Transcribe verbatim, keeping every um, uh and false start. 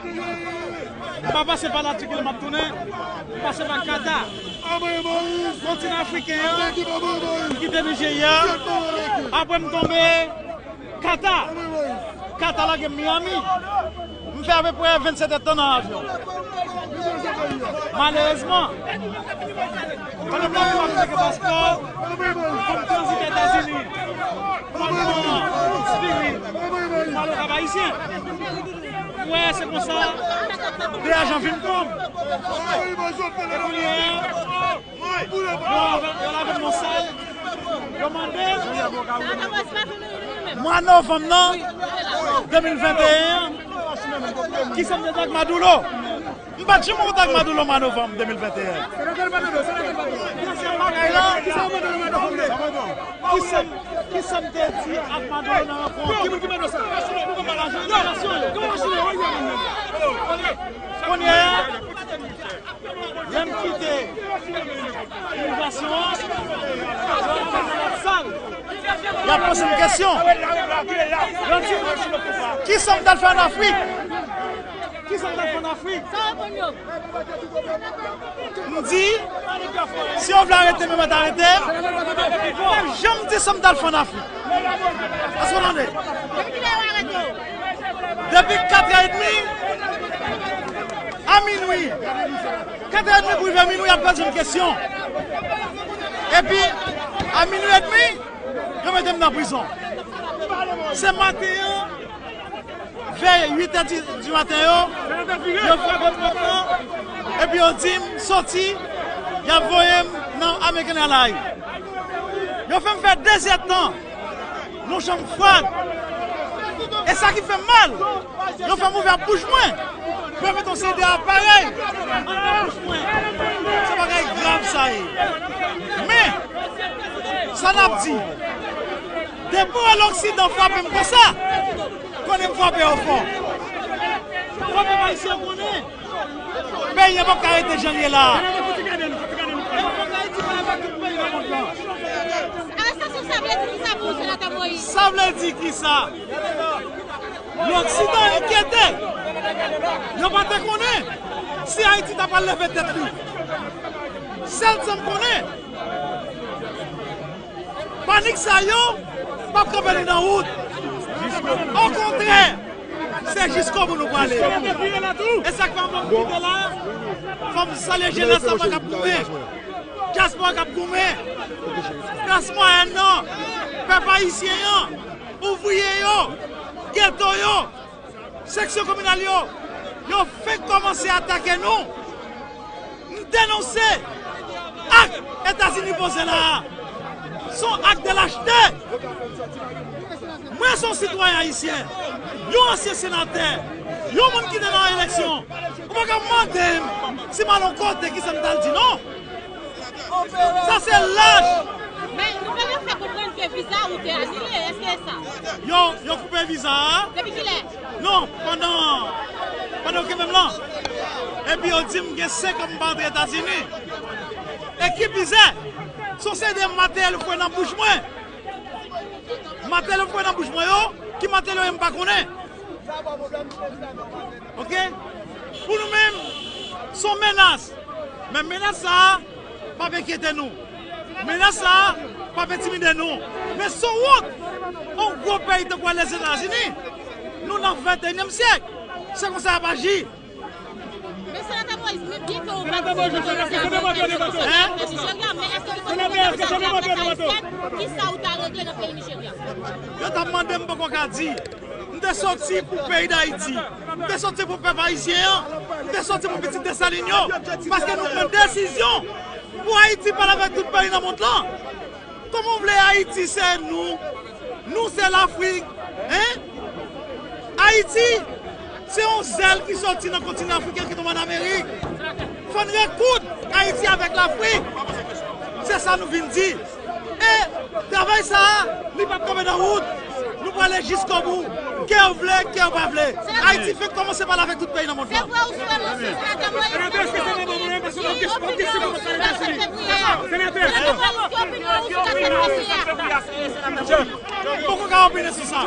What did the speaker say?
M pa pase pa Latiki, m ap tounen. M pase pa Kata. Kontinan afriken an, m kite Nijerya. Apre m tonbe Kata. Kata lage m Miami. M fè apeprè vennsèt èdtan nan avyon. Malerezman, pandan m ap cheke paspò, fò m tranzite Etazini. Fò m pran Spirit pou m ale Kap Ayisyen. Ou wè, se konsa de ajan vin pran m. E kounye a, yo lave, yo lave m nan sal. Yo mande mwa novanm nan de mil venteyen an, kisa m te di ak Maduro. M pa t janm kontak Maduro mwa novanm de mil venteyen. Dezyèm bagay la, kisa m, kisa m te di ak Maduro nan rankont? Kounye a, lè m kite imigrasyon an, y ap poze m kesyon. Yo di m, kisa m t al fè ann Afrik? Kisa m t al fè ann Afrik? M di, si yo vle arete m, yo mèt arete m. M pa janm di sa m t al fè ann Afrik. Èske w tande? Depi katrè edmi a minwi. Katrè edmi pou rive minwi, y ap poze m kesyon. Epi, a minwi edmi, yo mete m nan prizon. Se maten an, vè uit è di, di maten yo, yo frape pòt lan, epi yo di m soti, y ap voye m nan American Airlines. Yo fè m fè de zèdtan nan yon chanm fwad. E sa ki fè m mal, yo fè m ouvè bouch mwen pou yo mete yon seri de aparèy anndan bouch mwen. Se bagay grav sa ye. Men, sa n ap di, depi w wè Loksidan frape m konsa, konnen m frape yo fò. Fò pèp ayisyen konnen, peyi a p ap ka rete jan l ye la a. Arèstasyon sa vle di kisa pou ou, Senatè Moïse? Sa vle di kisa? Loksidan enkyete. Yo pa te konnen si Ayiti ta pral leve tèt li. Sèl sa m konnen, panik sa yo p ap kanpe nou nan wout. Okontrè, se jiskobou nou prale. E sa k fè m kite la, fò m salye jenès la k ap goumen, dyaspora k ap goumen, klas mwayèn nan, pèp ayisyen an, ouvriye yo, geto yo, seksyon kominal yo, yo fenk kòmanse atake nou. M denonse ak Etazini poze la a. Se yon ak de lachte. Mwen se yon sitwayen ayisyen, yon ansyen senatè, yon moun ki te nan eleksyon. Ou pa ka mande m si m al yon kote kisa m t al di non. Sa se laj. Men nouvèl yo fè konprann ke viza ou te anile, èske e sa? Yo, yo koupe viza a. Depi kilè? Non, pandan, pandan yo kenbe m lan. Epi yo di m gen senk an m pa antre Etazini. E ki bizè, se yon seri de materyèl yo foure nan bouch mwen. Materyèl yo foure nan bouch mwen yo, ki materyèl yo ye m pa konnen. Oke? Pou nou menm, se yon menas. Men menas sa a p ap enkyete nou. Menas sa a p ap entimide nou. Men se yon wont, yon gwo peyi tankou Lèzetazini, nou nan venteyinyèm syèk. Se konsa y ap aji. Men Senatè Moïse, men byen ke ou pa t di nan Nijerya, men èske ou te konn kontak avèk Ayisyen? Kisa ou ta regle nan peyi Nijerya? Yo t ap mande m, m poko ka di. M te soti pou peyi Dayiti. M te soti pou pèp ayisyen an. M te soti pou pitit Desalin yo. Paske nou pran desizyon pou Ayiti pale avèk tout peyi nan mond lan. Kòman w vle Ayiti se nou? Nou se Lafrik, en? Ayiti se yon zèl ki soti nan kontinan afriken ki tonbe ann Amerik. Fò n rekoud Ayiti avèk Lafrik. Se sa nou vin di. E travay sa a, li p ap kanpe nan wout. Nou prale jiskobou. Ke w vle, ke w pa vle. Ayiti fenk kòmanse pale avèk tout peyi nan mond lan. Se vre ou sou emosyon, Senatè Moïse? Senatè, èske se nan moman an, paske yon kesyon, yon kesyon ki pral poze. Senatè, ki opinyon ou sou zafè dosye a? Poko ka opine sou sa.